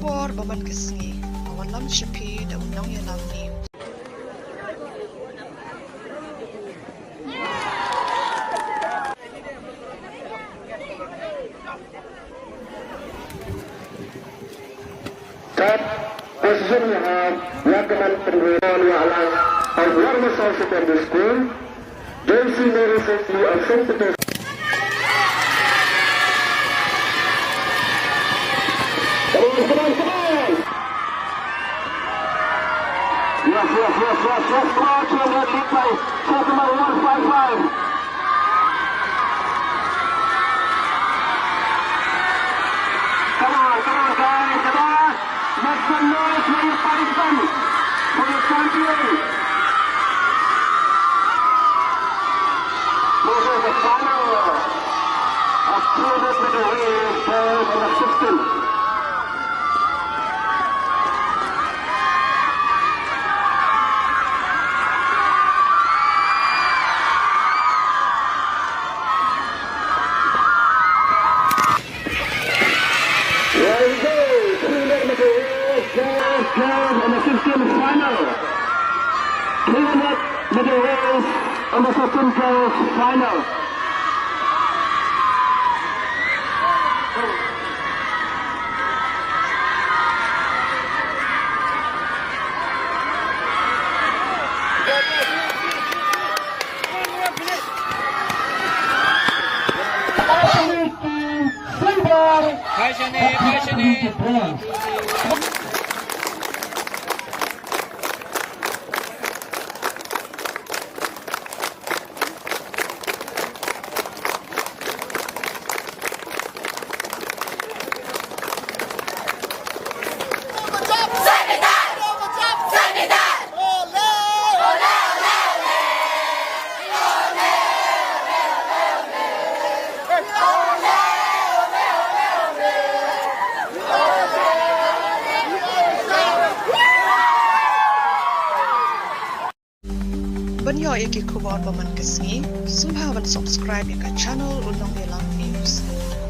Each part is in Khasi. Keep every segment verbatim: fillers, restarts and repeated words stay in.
Por ba man ka sngi, ka wallam sha phi da u Nongïalam News. That position you have, you have command control, you allow, and you are the source of the school. J C Mary City of Saint Peter's. Come on, come on, come on! Yes, yes, yes, yes, yes, come on, two hundred, lead by September one five five. Come on, come on, guys, come on. Make some noise for your participant, for your champion. This is the final of two hundred meter relay, boys under sixteen. There we go. Two hundred meter relay, girls, girls, under sixteen final. Two hundred meter relay, under sixteen girls final. Silver. Phai shane, phai shane. Ban ïoh ïa ki khubor ba man ka sngi, sngewbha ban subscribe ïa ka channel U Nongïalam News.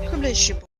Khublei shibun.